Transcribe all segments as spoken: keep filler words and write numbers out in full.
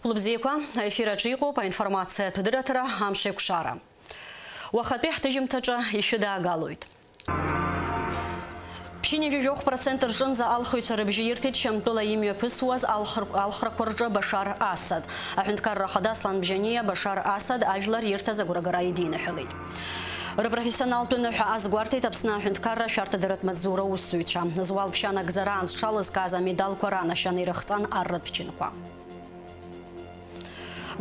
Хәылбзиақәа, аефир аҿы иҟоуп аинформациатә дырраҭара «Амшеикәшара». Уахатәи ҳҭыжьымҭаҿы ишәыдаагалоит. Ԥшьынҩажәи жәохә процент рҿынӡа алхыҩцәа рыбжьы ирҭеит Шьамтәыла имҩаԥысуаз алхр-, алхрақәа рҿы Башар Асад. Аҳәынҭқарра ахада Аслан Бжьаниа Башар Асад ажәлар ирҭаз агәрагара идиныҳәалеит. Рыпрофессионалтә ныҳәа азгәарҭеит Аԥсны аҳәынҭқарра ашәарҭадаратә маҵзура аусзуҩцәа. Зуал ԥшьа анагӡараан зҽалызкааз амедалқәа ранашьан ирыхҵан арратә чынқәа.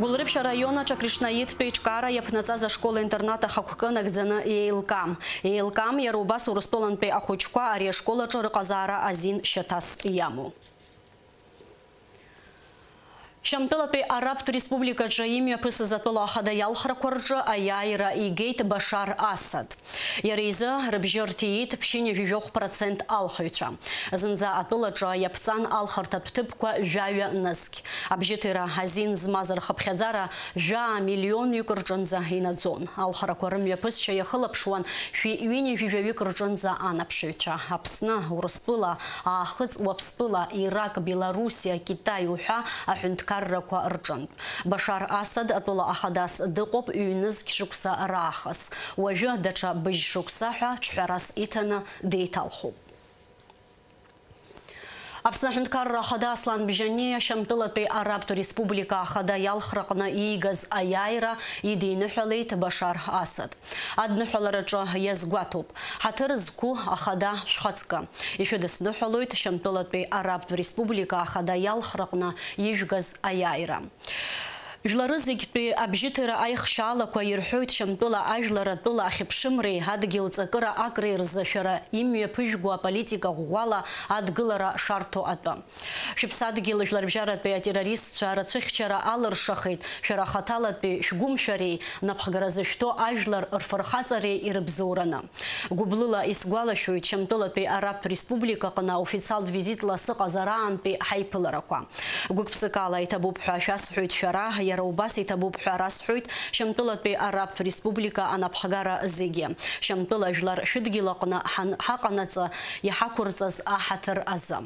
Гәылрыԥшь араион аҿы акришнаитәтәи еиҿкаара иаԥнаҵаз ашкол-интернат ахықәкы нагӡаны еилкаам. Еилкаам иара убас Урыстәылантәи ахәыҷқәа ари ашкол аҿы рыҟазаара азин шьаҭас иамоу. Шьамтәылатәи Арабтә Республикаҿы имҩаԥысыз атәыла ахада иалхрақәа рҿы аиааира игеит Башар Асад. Иара изы рыбжьы рҭиит ԥшьынҩажәи жәохә процент алхыҩцәа. Зынӡа атәылаҿы иаԥҵан алхырҭатә ҭыԥқәа жәаҩа нызқь. Абжьыҭира азин змаз рхыԥхьаӡара жәаа миллионҩык рҿынӡа инаӡон. Алхрақәа рымҩаԥысшьа иахылаԥшуан шәи ҩынҩажәи жәаҩык рҿынӡа анаԥшыҩцәа. Аԥсны, Урыстәыла, Аахыҵ Уаԥстәыла, Ирак, Белоруссиа, Китай уҳәа аҳәынҭқаррақәа рҿынтә. Башар Асад атәыла ахадас дыҟоуп ҩнызқь шықәса раахыс. Уажәы даҽа быжь шықәса ҳәа ҿҳәарас иҭаны деиҭалхуп. Аԥсны аҳәынҭқарра ахада Аслан Бжьаниа Шьамтәылатәи Арабтә Республика ахада иалхраҟны иигаз аиааира идиныҳәалеит Башар Асад. Адныҳәалараҿы иазгәаҭоуп, ҳаҭыр зқәу ахада шәхаҵкы. Ишәыдысныҳәалоит Шьамтәылатәи Арабтә Республика ахада иалхраҟны ижәгаз аиааира. Жәлары зегьтәи абжьыҭира аихшьаалақәа ирҳәоит Шьамтәыла ажәлар атәыла ахьыԥшымреи адгьыл ҵакыра акреи рзы шәара имҩаԥыжәго аполитика ӷәӷәала адгылара шарҭо атәы. Шәыԥсадгьыл жәларбжьаратәи атеррористцәа рацәыхьчара алыршахеит шәара хаҭалатәи шәгәымшәареи напхгара зышәҭо ажәлар рфырхаҵареи ирыбзоураны. Гәыблыла исгәалашәоит Шьамтәылатәи Арабтә Республикаҟны официалтә визитла сыҟазараантәи ҳаиԥыларақәа. Гәык-ԥсыкала иҭабуп ҳәа шәасҳәоит шәара, иара убас иҭабуп ҳәа расҳәоит Шьамтәылатәи Арабтә Республика анапхгара зегьы. Шьамтәыла жәлар шәыдгьыл аҟны ҳан-, ҳаҟанаҵы иҳақәырҵаз аҳаҭыр азы.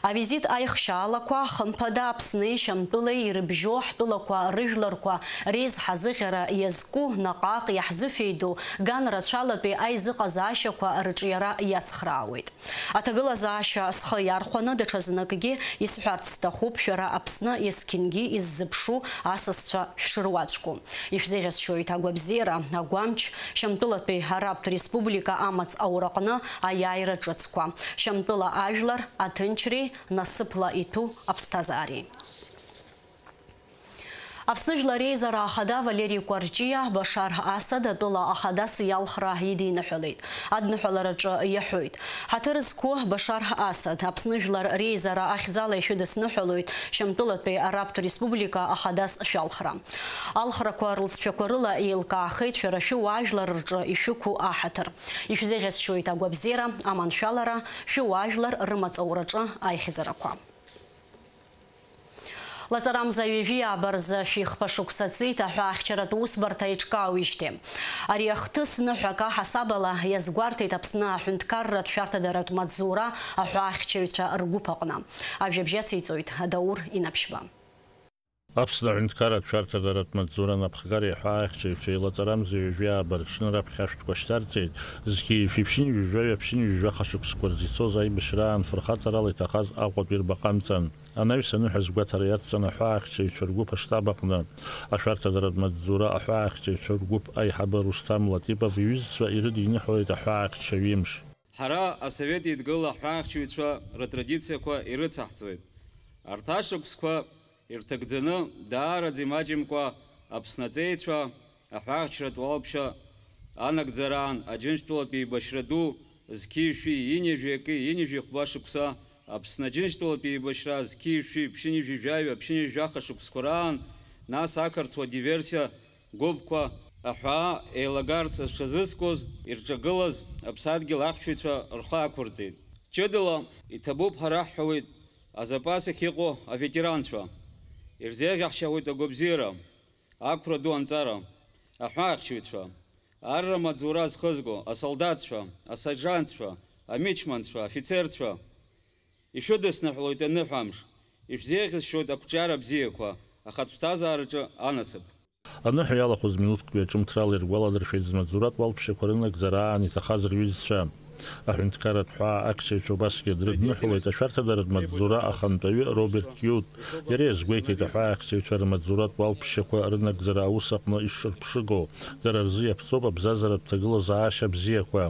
Авизит аихшьаалақәа, хымԥада, Аԥсни Шьамтәылеи ирыбжьоу ҳтәылақәа рыжәларқәа реизҳазыӷьара иазку, наҟ-ааҟ иаҳзыфеидоу ган рацәалатәи аизыҟазаашьақәа рыҿиара иацхраауеит. Аҭагылазаашьа схы иархәаны даҽазныкгьы исҳәарц сҭахуп, шәара Аԥсны есқьынгьы иззыԥшу асасцәа шәшыруаӡәку. Ишәзеиӷьасшьоит агәабзиара, агәамч, Шьамтәылатәи Арабтә Республика амаҵ аураҟны аиааира ҿыцқәа, Шьамтәыла ажәлар аҭынчреи насыԥла иҭәу аԥсҭазаареи. Аԥсны Жәлар Реизара Ахада Валери Кәарҷиа Башар Асад атәыла ахадас иалхра идиныҳәалеит. Адныҳәалараҿы иаҳәоит, ҳаҭыр зқәу Башар Асад, Аԥсны Жәлар Реизара ахьӡала ишәыдысныҳәалоит Шьамтәылатәи Арабтә Республика ахадас шәалхра. Алхрақәа рылҵшәақәа рыла еилкаахеит шәара шәыуаажәлар рҿы ишәықәу аҳаҭыр. Ишәзеиӷьасшьоит агәабзиара, аманшәалара, шәыуаажәлар рымаҵ аураҿы аихьӡарақәа. Лаҵарамза ҩажәи ааба рзы шәихԥа шықәса ҵит аҳәаахьчаратә усбарҭа еиҿкаауижьҭеи. Ари ахҭыс ныҳәак аҳасабала иазгәарҭеит Аԥсны аҳәынҭқарратә шәарҭадаратә маҵзура аҳәаахьчаҩцәа ргәыԥ аҟны. Ажәабжь ациҵоит Даур Инаԥшьба. Аԥсны аҳәынҭқарратә шәарҭадаратә маҵзура анапхгареи аҳәаахьчаҩцәеи лаҵарамза ҩажәи ааба рҽны раԥхьа ашәҭқәа шьҭарҵеит, зқьи жәшәи ԥшьынҩажәи жәаҩа ԥшьынҩажәи жәаха шықәсқәа рзы ицоз аибашьраан фырхаҵарала иҭахаз Аҟәатәи рбаҟа амҵан. Анаҩс аныҳәа згәаҭара иацҵан аҳәаахьчаҩцәа ргәыԥ аштаб аҟны. Ашәарҭадаратә маҵзура аҳәаахьчаҩцәа ргәыԥ аиҳабы Русҭам Латипов иҩызцәа ирыдиныҳәалеит аҳәаахьчаҩ имш. Ҳара Асовет Еидгыла аҳәаахьчаҩцәа рытрадициақәа ирыцаҳҵоит. Арҭ ашықәсқәа ирҭагӡаны, даараӡа имаҷымкәа Аԥсны аҵеицәа аҳәаахьчаратә уалԥшьа анагӡараан Аџьынџьтәылатә еибашьра ду зқьи жәшәи ҩынҩажәи акы, ҩынҩажәи хәба шықәса, Аԥсны Аџьынџьтәылатә еибашьра зқьи жәшәи ԥшьынҩажәи жәаҩа, ԥшьынҩажәи жәаха шықәсқәа раан, нас ақырҭуа диверсиа гәыԥқәа аҳәаа еилагарц зҽазызкуаз, ирҿагылаз аԥсадгьыл ахьчаҩцәа рхы ақәырҵеит. Ҷыдала иҭабуп ҳәа раҳҳәауеит азапас ахь иҟоу аветеранцәа. Ирзеиӷьаҳшьауеит агәабзиара, ақәра ду анҵара, аҳәаахьчаҩцәа, арра маҵзура зхызго асолдаҭцәа, асержантцәа, амичманцәа, афицерцәа. Ишәыдысныҳәалоит аныҳәамш, ишәзеиӷьасшьоит ақәҿиара бзиақәа, ахатә ԥсҭазаараҿы анасыԥ. Аныҳәа иалахәыз минуҭк ҩаҿымҭрала иргәаладыршәеит змаҵзуратә уалԥшьақәа рынагӡара аан иҭахаз рҩызцәа. Аҳәынҭқарратә ҳәаа ахьчаҩцәа убасгьы дрыдныҳәалеит ашәарҭадаратә маҵзура ахантәаҩы Роберт Киут. Иара иазгәеиҭеит аҳәаа ахьчаҩцәа рмаҵзуратә уалԥшьақәа рынагӡара аус аҟны ишырԥшыго. Дара рзы иаԥҵоуп абзазаратә ҭагылазаашьа бзиақәа.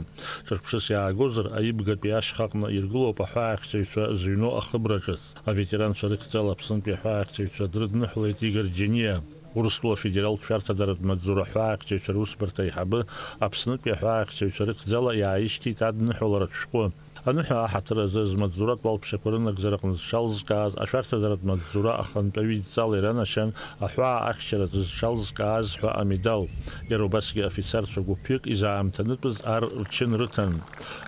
Ҿырԥшыс иаагозар, аибгатәи ашьха аҟны иргылоуп аҳәаа ахьчаҩцәа зыҩноу ахыбра ҿыц. Аветеранцәа рыхьӡала Аԥснытәи аҳәаа ахьчаҩцәа дрыдныҳәалеит Игор Џьениа. Урыстәыла афедералтә шәарҭадаратә маҵзура аҳәаа ахьчаҩцәа русбарҭа аиҳабы Аԥснытәи аҳәаа ахьчаҩцәа рыхьӡала иааишьҭит адныҳәаларатә шәҟәы. Аныҳәа аҳаҭыр азы змаҵзуратә уалԥшьақәа рынагӡараҟны зҽалзкааз ашәарҭадаратә маҵзура ахантәаҩы идҵала иранашьан аҳәаа ахьчаразы зҽалзкааз ҳәа амедал. Иара убасгьы афицарцәа гәыԥҩык изаамҭанытәыз ар рчын рыҭан.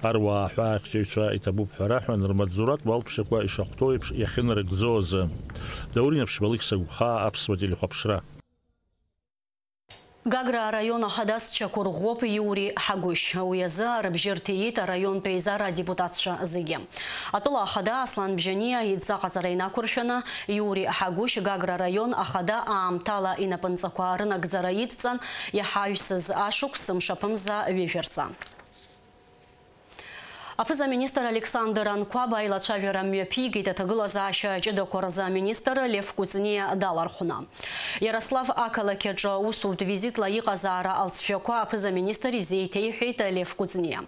Аруаа аҳәаа ахьчаҩцәа иҭабуп ҳәа раҳәан, рмаҵзуратә уалԥшьақәа ишахәҭоу еиԥш иахьынарыгӡо азы. Даур Инаԥшьба, Алықьса Гәхаа, Аԥсуа телехәаԥшра. Гагра араион ахадас чақәырӷәӷәоуп Иури Ҳагәышь. Уи азы рыбжьы рҭиит араионтә еизара адепутатцәа зегьы. Атәыла ахада Аслан Бжьаниа идҵа ҟаҵара инақәыршәаны, Иури Ҳагәышь Гагра араион ахада аамҭала инапынҵақәа рынагӡара идҵан, иаҳаҩсыз ашықәс мшаԥымза ҩажәа рзы. Аԥыза-министр Александр Анқәаба аилацәажәара мҩаԥигеит аҭагылазаашьа ҷыдақәа рзы аминистр Лев Кәыҵниа далархәны. Иарослав ақалақь аҿы усутә визитла иҟазаара алҵшәақәа аԥыза-министр изеиҭеиҳәеит Лев Кәыҵниа.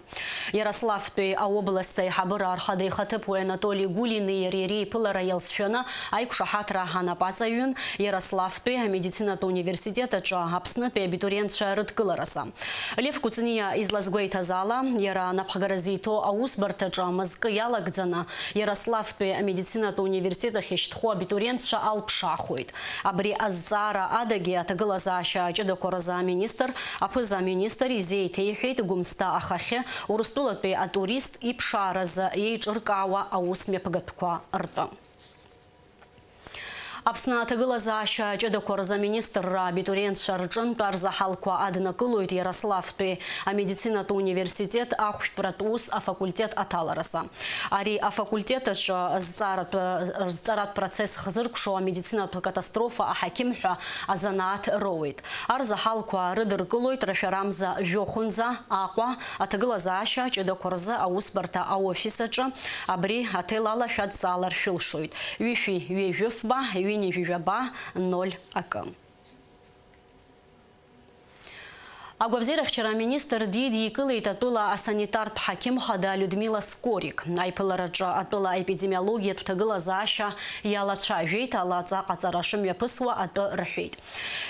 Иарославтәи аобласҭ аиҳабыра архада ихаҭыԥуаҩ Анатоли Гулини иареи реиԥылара иалҵшәаны аиқәшаҳаҭра анапаҵаҩын Иарославтәи амедицинатә университет аҿы Аԥснытәи абитуриентцәа рыдкыларазы. Лев Кәыҵниа излазгәеиҭаз ала, иара анапхгара зиҭо аусбарҭаҿы мызкы иалагӡаны Иарославтәи амедицинатә университет ахь ишьҭхо абитуриентцәа алԥшаахоит. Абри азҵаара адагьы аҭагылазаашьа ҷыдақәа рзы аминистр, аԥыза-министр изеиҭеиҳәеит Гәымсҭа ахахьы Урыстәылатәи атурист иԥшааразы еиҿыркаауа аус мҩаԥгатәқәа ртәы. Аԥсны аҭагылазаашьа ҷыдақәа рзы аминистрра абитуриентцәа рҿынтә арзаҳалқәа аднакылоит Иарославтәи амедицинатә университет ахәшәтәратә ус афакультет аҭаларазы. Ари афакультет аҿы зҵаратә, зҵаратә процесс хзыркәшо амедицинатә катастрофа аҳақьым ҳәа азанааҭ роуеит. Арзаҳалқәа рыдыркылоит рашәарамза жәохәынӡа Аҟәа аҭагылазаашьа ҷыдақәа рзы аусбарҭа аофис аҿы абри аҭел ала шәадҵаалар шәылшоит. Ҩышәи ҩажәи фба, ҩынҩажәи жәаба, ноль акы. Агәабзиарахьчара аминистр дидикылеит атәыла асанитартә ҳақьым хада Людмила Скорик. Аиԥылараҿы атәыла аепидемиологиатә ҭагылазаашьа иалацәажәеит, алаҵа ҟаҵара шымҩаԥысуа атәы рҳәеит.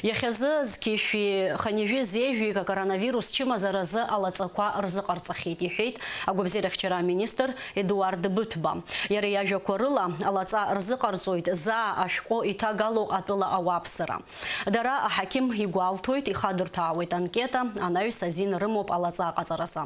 Иахьазы зқьи жәшәи хынҩажәи зеижәҩык акоронавирус чымазаразы алаҵақәа рзыҟарҵахьеит, иҳәеит агәабзиарахьчара аминистр Едуард Быҭәба. Иара иажәақәа рыла, алаҵа рзыҟарҵоит заа ашәҟәы иҭагало атәыла ауааԥсыра. Дара аҳақьым игәалҭоит, ихадырҭәаауеит анкета, анаҩс азин рымоуп алаҵа аҟаҵаразы.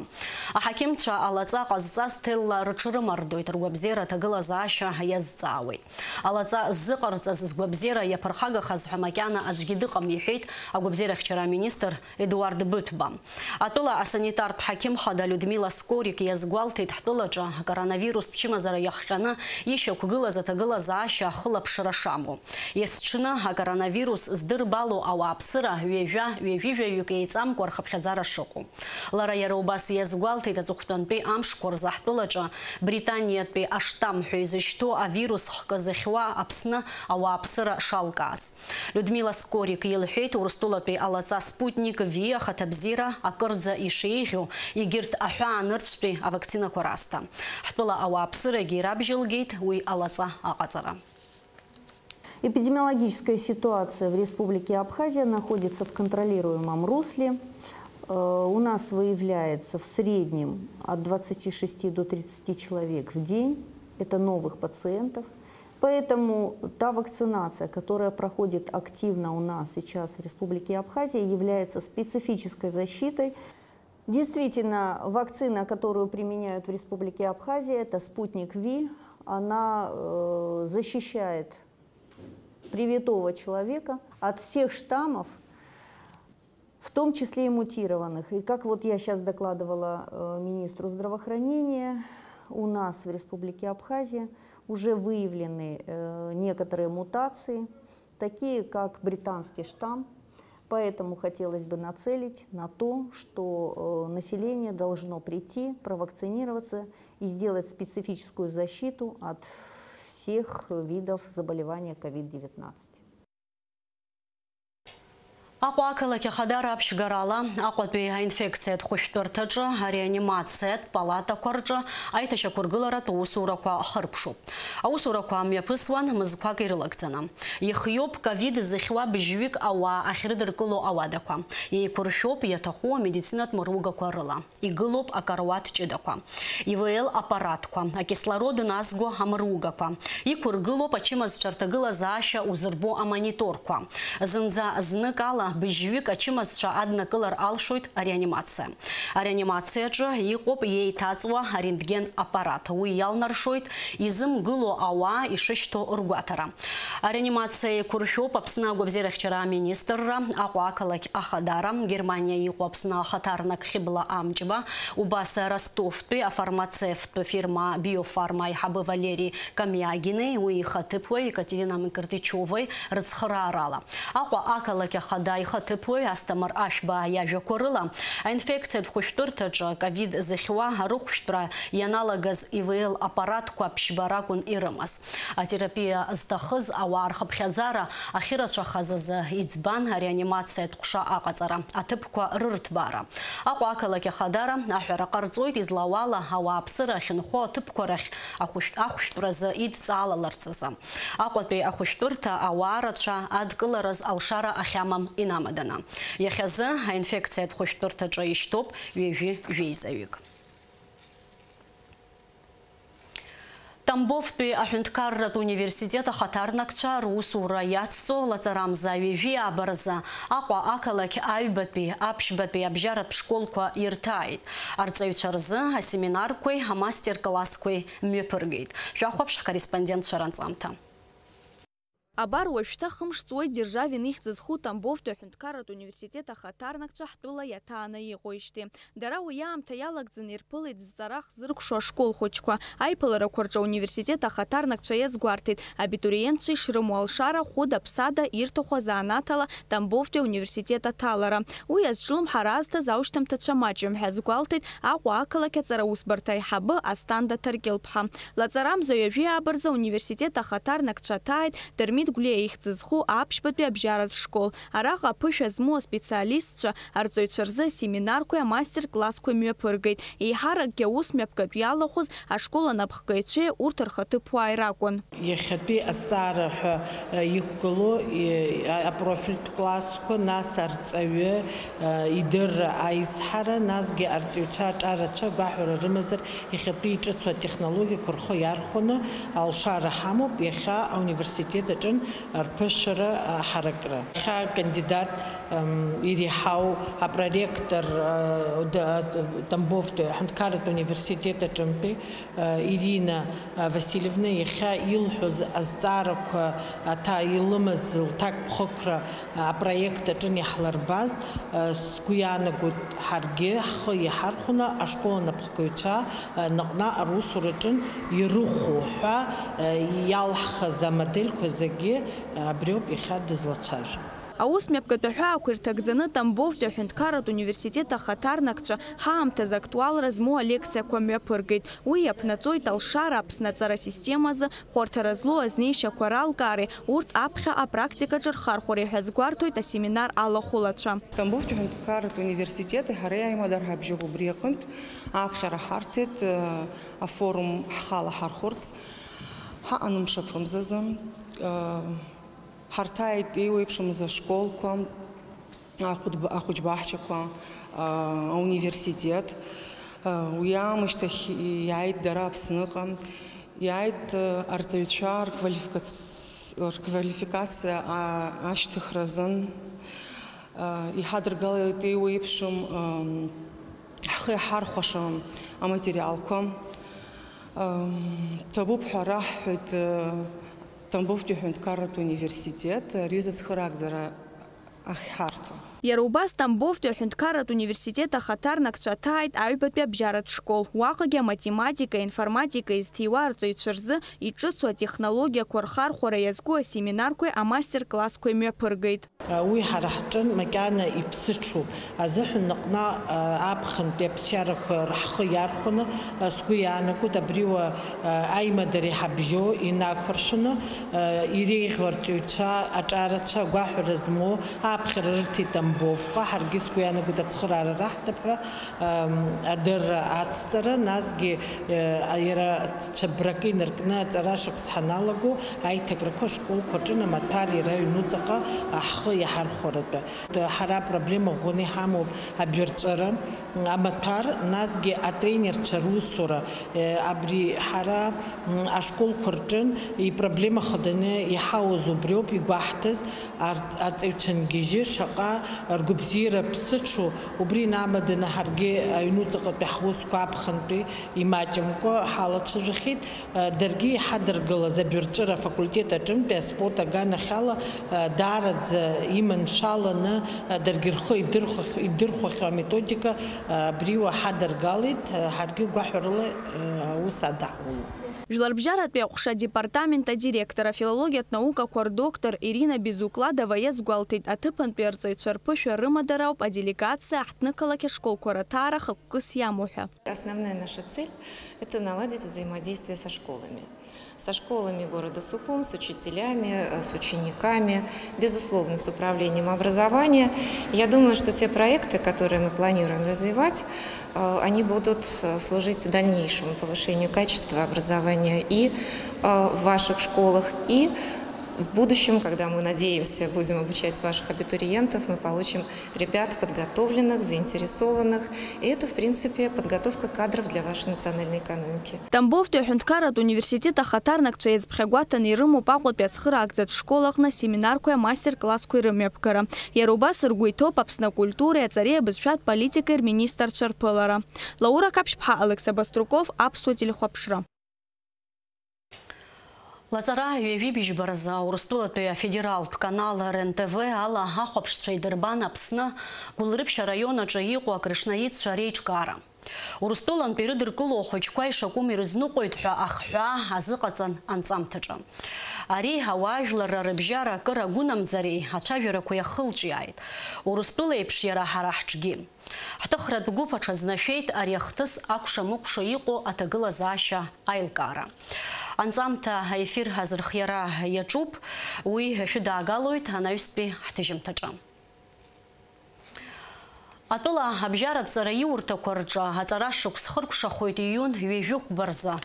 Аҳақьымцәа алаҵа ҟазҵаз ҭелла рыҽрымардоит, ргәабзиара аҭагылазаашьа иазҵаауеит. Алаҵа ззыҟарҵаз згәабзиара иаԥырхагахаз ҳәа макьана аӡәгьы дыҟам, иҳәеит агәабзиарахьчара аминистр Едуард Быҭәба. Атәыла асанитартә ҳақьым хада Людмила Скорик иазгәалҭеит, ҳтәылаҿы акоронавирустә чымазара иахҟьаны ишьақәгылаз аҭагылазаашьа ахылаԥшра шамоу. Есҽны акоронавирус здырбало ауааԥсыра ҩажәа, ҩажәи жәаҩык еиҵамкәа рхыԥхьаӡара шыҟоу. Лара иара убас иазгәалҭеит аҵыхәтәантәи амшқәа рзы ҳтәылаҿы Британиатәи аштамм ҳәа изышьҭоу авирус хкы зыхьуа Аԥсны ауааԥсыра шалкааз. Людмила Скорик илҳәеит, Урыстәылатәи алаҵа Спутник V ахаҭабзиара акырӡа ишеиӷьу, егьырҭ аҳәаанырцәтәи авакцинақәа раасҭа. Ҳтәыла ауааԥсырагьы ирабжьалгеит уи алаҵа аҟаҵара. Эпидемиологическая ситуация в Республике Абхазия находится в контролируемом русле. Э, У нас выявляется в среднем от двадцати шести до тридцати человек в день. Это новых пациентов. Поэтому та вакцинация, которая проходит активно у нас сейчас в Республике Абхазия, является специфической защитой. Действительно, вакцина, которую применяют в Республике Абхазия, это Спутник V. Она э, защищает привитого человека от всех штаммов, в том числе и мутированных. И как вот я сейчас докладывала э, министру здравоохранения, у нас в Республике Абхазия уже выявлены э, некоторые мутации, такие как британский штамм. Поэтому хотелось бы нацелить на то, что э, население должно прийти, провакцинироваться и сделать специфическую защиту от всех видов заболевания ковид девятнадцать. Аҟәа ақалақь Ахадара аԥшьгарала Аҟәатәи аинфекциатә хәышәтәырҭаҿы ареанимациатә палатақәа рҿы аиҭашьақәыргыларатә усурақәа хыркәшоуп. Аусурақәа мҩаԥысуан мызқәак ирылагӡаны. Ихиоуп ковид зыхьуа быжьҩык ауаа ахьрыдыркыло ауадақәа. Еиқәыршәоуп иаҭаху амедицинатә мыругақәа рыла. Игылоуп акаруаҭ ҷыдақәа, ИВЛ аппаратқәа, акислород назго амыругақәа. Иқәыргылоуп ачымазцәа рҭагылазаашьа узырбо амониторқәа. Зынӡа знык ала быжьҩык ачымазцәа аднакылар алшоит ареанимациа. Ареанимациаҿы иҟоуп иеиҭаҵуа арентген аппарат. Уи иалнаршоит изымгыло ауаа ишышьҭоу ргәаҭара. Ареанимациа еиқәыршәоуп Аԥсны агәабзиарахьчара аминистрра, Аҟәа ақалақь Ахадара, Германиа иҟоу Аԥсны ахаҭарнак Хьыбла Амҷба, убас Ростовтәи афармацевттә фирма Биофарма аиҳабы Валери Камиагини, уи ихаҭыԥуаҩ Екатерина Микртичовеи рыцхыраарала. Аҟәа ақалақь Ахада ихаҭыԥуаҩ Асҭамыр Ашәба иажәақәа рыла, аинфекциатә хәышәтәырҭаҿы ковид зыхьуа рыхәшәтәра ианалагаз ИВЛ аппаратқәа ԥшьба ракәын ирымаз. Атерапиа зҭахыз ауаа рхыԥхьаӡара ахьырацәахаз азы иӡбан ареанимациатә ҟәша аҟаҵара, аҭыԥқәа рырҭбаара. Аҟәа ақалақь Ахадара аҳәара ҟарҵоит, излауала, ауааԥсыра ахьынхо аҭыԥқәа рахь ахәышә-, ахәшәтәразы идҵаалаларц азы. Аҟәатәи ахәышәтәырҭа ауаа рацәа адкылараз алшара ахьамам инамаданы. Иахьазы аинфекциатә хәышәтәырҭаҿы ишьҭоуп ҩажәи жәеизаҩык. Тамбовтәи аҳәынҭқарратә университет ахаҭарнакцәа русура иацҵо лаҵарамза ҩажәи ааба рзы Аҟәа ақалақь аҩбатәи, аԥшьбатәи абжьаратә школқәа ирҭааит. Арҵаҩцәа рзы асеминарқәеи амастер-классқәеи мҩаԥыргеит. Шәахәаԥш ҳкорреспондентцәа ранҵамҭа. Абар уажәшьҭа хымш ҵуеит Державин ихьӡ зху Тамбовтәи аҳәынҭқарратә университет ахаҭарнакцәа ҳтәыла иаҭааны иҟоижьҭеи. Дара уи аамҭа иалагӡаны ирԥылеит зҵара хзыркәшо ашкол хәыҷқәа. Аиԥыларақәа рҿы ауниверситет ахаҭарнакцәа иазгәарҭеит, абитуриентцәа ишрымоу алшара хәыда-ԥсада ирҭаху азанааҭ ала Тамбовтәи ауниверситет аҭалара. Уи азҿлымҳара азҭаз аушьҭамҭацәа маҷым ҳәа азгәалҭеит Аҟәа ақалақь аҵара усбарҭа аиҳабы Асҭанда Ҭаркьыл-ԥҳа. Лаҵарамза ҩажәи ааба рзы ауниверситет ахаҭарнакцәа аҭааит Дырмит Гәлиа ихьӡ зху аԥшьбатәи абжьаратә школ. Араҟа аԥышәа змоу аспециалистцәа арҵаҩцәа рзы асеминарқәеи амастер-классқәеи мҩаԥыргеит. Еиҳаракгьы аус мҩаԥгатә иалахәыз ашкол анапхгаҩцәеи урҭ рхаҭыԥуааи ракәын. Иахьатәи азҵаара ҳәа, э, иқәгылоу, э, а-, апрофильтә классқәа, нас арҵаҩы, э, идырра аизҳара, насгьы арҵаҩцәа аҿарацәа гәаҳәара рымазар, иахьатәи иҿыцу атехнологиақәа рхы иархәаны алшара ҳамоуп иахьа ауниверситет аҿын рԥышәара, а, ҳаракра. Иахьа акандидат, м, иреиҳау апроректор, а, д-, а, Тамбовтәи аҳәынҭқарратә университет аҿынтәи, а, Ирина, а, Васильевна иахьа илҳәоз азҵаарақәа аҭа-, илымаз лҭакԥхықәра, а, апроект аҿын иаҳлырбаз, а, сгәы иаанагоит, ҳаргьы ҳхы иаҳархәаны ашкол анапхгаҩцәа, а, наҟ-наҟ русураҿын ирыхәо ҳәа, а, иалҳхыз амодельқәа зегьы, а, абриоуп иахьа дызлацәажәо. Аус мҩаԥгатә аҳәаақәа ирҭагӡаны Тамбовтәи аҳәынҭқарратә университет ахаҭарнакцәа ҳаамҭазы актуалра змоу алекциақәа мҩаԥыргеит. Уи иаԥнаҵоит алшара Аԥсны аҵара системазы хәарҭара злоу азнеишьақәа ралкаареи урҭ аԥхьа апрактикаҿы рхархәареи ҳәа азгәарҭоит асеминар алахәылацәа. Тамбовтәи аҳәынҭқарратә университети ҳареи аимадара ҳабжьоуп убри аҟынтә аԥхьара ҳарҭеит, э, афорум ҳхала ҳархәырц. Ҳаҟан мшаԥымзазы, э, Ҳарҭааит еиуеиԥшымыз ашколқәа, ахәыдба-, ахәыҷбаҳчақәа, а, ауниверситет. А, уи аамышьҭахь иааит дара Аԥсныҟа. Иааит, а, арҵаҩцәа рквалификац-, рквалификациа, а, ашьҭыхразын. А, иҳадыргалеит еиуеиԥшым, ам, ҳхы иаҳархәаша аматериалқәа. Ам, ҭабуп ҳәа раҳҳәоит, а, Тамбовтәи аҳәынҭқарратә университет, ари зыцхыраагӡара ахьҳарҭо. Иара убас Тамбовтәи аҳәынҭқарратә университет ахаҭарнакцәа аҭааит аҩбатәи абжьаратә школ. Уаҟагьы аматематика, информатика изҭиуа арҵаҩцәа рзы иҿыцу атехнологиақәа рхархәара иазку асеминарқәеи амастер-классқәеи мҩаԥыргеит. Уи ҳара ҳҿын макьана иԥсыҽуп. Азыҳәан наҟ-наҟ аԥхынтәи аԥсшьарақәа рҳхы иархәаны, сгәы иаанагоит, абри уа аимадара иҳабжьоу инақәыршәаны, иреиӷьу арҵаҩцәа, аҿарацәа, агәаҳәара змоу аԥхьара рырҭеит Тамбовҟа, ҳаргьы сгәы иаанагоит ацхыраара раҳҭап ҳәа, адырра ацҵара, насгьы, иара цәыббракы инаркны аҵара шықәс ҳаналаго, аиҭакрақәа ашколқәа рҿы амаҭәар иара аҩнуҵаҟа ҳхы иаҳархәаратәы. Ҳара апроблема ӷәӷәаны иҳамоуп абирҵәара, амаҭәар, насгьы атренерцәа русура, абри ҳара ашколқәа рҿын ипроблема хаданы иҳауаз убриоуп игәаҳҭаз, арҭ аҵаҩцәа нгьежьы шаҟа ргәабзиара ԥсыҽу, убри инамаданы ҳаргьы аҩнуҵаҟатәи ҳусқәа аԥхынтәи имаҷымкәа ҳалацәажәахьеит. Даргьы иҳадыргалаз абирҵәыра афакультет аҿынтәи аспорт аганахьала даараӡа иманшәаланы, даргьы рхы идырхәахь-, идырхәахьоу аметодика абри уа ҳадыргалеит, ҳаргьы гәаҳәарыла аус адаҳулоит. Жәларбжьаратәи аҟәша адепартамент адиректор, афилологиатә наукақәа рдоктор Ирина Безукладова иазгәалҭеит, аҭыԥантәи арҵаҩцәа рԥышәа рымадара ауп аделегациа аҳҭнықалақь ашколқәа раҭаара хықәкыс иамоу ҳәа. Основная наша цель — это наладить взаимодействие со школами. Со школами города Сухум, с учителями, э, с учениками, безусловно, с управлением образования. Я думаю, что те проекты, которые мы планируем развивать, э, они будут, э, служить дальнейшему повышению качества образования и, э, в ваших школах, и в будущем, когда мы, надеемся, будем обучать ваших абитуриентов, мы получим ребят подготовленных, заинтересованных. И это, в принципе, подготовка кадров для вашей национальной экономики. Тамбовтәи аҳәынҭқарратә университет ахаҭарнакцәа иазԥхьагәаҭаны ирымоуп Аҟәатәи ацхыраагӡатә школ аҟны асеминарқәеи амастер-классқәеи рымҩаԥгара. Иара убас ргәы иҭоуп Аԥсны акультуреи аҵареи абызшәатә политикеи рминистрцәа рԥылара. Лаура Қаԥшьԥҳа, Алықьса Баструков, Аԥсуа телехәаԥшра. Лаҵара ҩажәи быжьба рзы Урыстәылатәи афедералтә канал Р Н Т В ала ахәаԥшцәа идырбан Аԥсны, Гәылрыԥшь араион аҿы иҟоу акрышнаитцәа реиҿкаара. Урыстәылантәи ирыдыркыло ахәыҷқәа ишакәым ирызныҟәоит ҳәа ахҳәаа азыҟаҵан анҵамҭаҿы. Ари ауаажәларра рыбжьара акыр агәынамӡареи ацәажәарақәеи ахылҿиааит. Урыстәыла еиԥш иара ҳара ҳҿгьы. Ҳҭыхратә гәыԥ аҽазнашәеит ари ахҭыс акәша-мыкәша иҟоу аҭагылазаашьа аилкаара. Анҵамҭа аефир азырхиара иаҿуп, уи шәыдаагалоит анаҩстәи ҳҭыжьымҭаҿы. Атәыла абжьаратә ҵараиурҭақәа рҿы аҵара шықәс хыркәшахоит июн ҩажәи хәба рзы.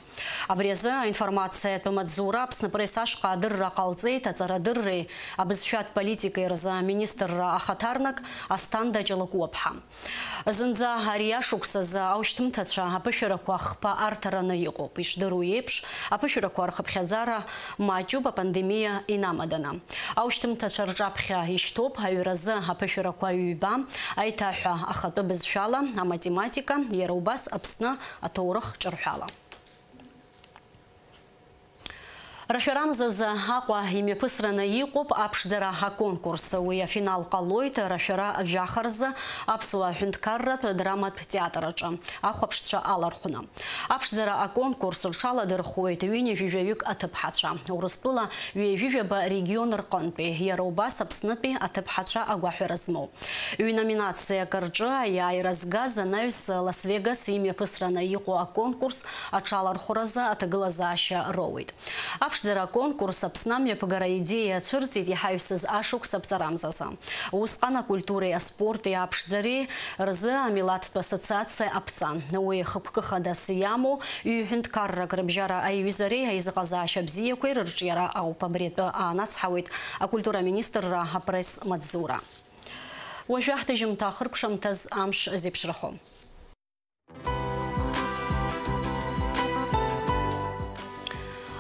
Абри азы аинформациатә амаҵзура Аԥсны Пресс ашҟа адырра ҟалҵеит аҵарадырреи абызшәатә политикеи рзы аминистрра ахаҭарнак Асҭанда Ҷалакәуаԥҳа. Зынӡа ари ашықәс азы аушьҭымҭацәа аԥышәарақәа хԥа арҭараны иҟоуп. Ишдыру еиԥш, аԥышәарақәа рхыԥхьаӡара маҷуп апандемиа инамаданы. Аушьҭымҭацәа рҿаԥхьа ишьҭоуп аҩразы аԥышәарақәа ҩба, аиҭаҳәа ахатәы бызшәала, аматематика, иара убас Аԥсны аҭоурых ҿырҳәала. Рашәарамзазы Аҟәа имҩаԥысраны иҟоуп аԥшӡара аконкурс. Уи афинал ҟалоит рашәара жәаха рзы Аԥсуа ҳәынҭқарратә драматә театр аҿы ахәаԥшцәа алархәны. Аԥшӡара аконкурс рҽаладырхәуеит ҩынҩажәижәаҩык аҭыԥҳацәа, Урыстәыла ҩажәижәаба регион рҟынтәи, иара убас Аԥснытәи аҭыԥҳацәа агәаҳәара змоу. Ҩ-номинациак рҿы аиааира згаз анаҩс Лас-Вегас имҩаԥысраны иҟоу аконкурс аҽалархәразы аҭагылазаашьа роуеит. Аԥшӡара аконкурс Аԥсны амҩаԥгара аидеиа ацәырҵит иҳаҩсыз ашықәс аԥҵарамзазы. Усҟан акультуреи аспорти аԥшӡареи рзы амилаҭтә ассоциациа аԥҵан. Уи хықәкы хадас иамоу ҩ-ҳәынҭқаррак рыбжьара аиҩызареи аизыҟазаашьа бзиақәеи рырҿиара ауп. Абри атәы аанацҳауеит акультура аминистрра апресс-маҵзура. Уажәы ҳҭыжьымҭа ахыркәшамҭаз амш зеиԥшрахо.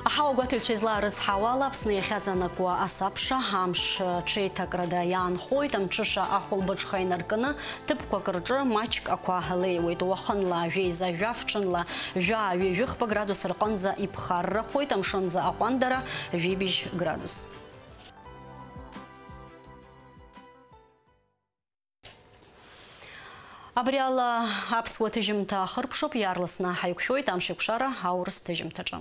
Аҳауагәаҭаҩцәа излаарыцҳауала, Аԥсны иахьаҵанакуа асабша амш ҽеиҭакрада иаанхоит, амҽыша ахәылбыҽха инаркны, ҭыԥқәак рҿы маҷк ақәа леиуеит, уахынла жәеиза жәаф, ҽынла жәаа-ҩажәихԥа градус рҟынӡа иԥхаррахоит, амшынӡы аҟәандара жәибжь градус. Абри ала аԥсуа ҭыжьымҭа ахыркәшоуп, иаарласны ҳаиқәшәоит Амшеикәшара аурыс ҭыжьымҭаҿы.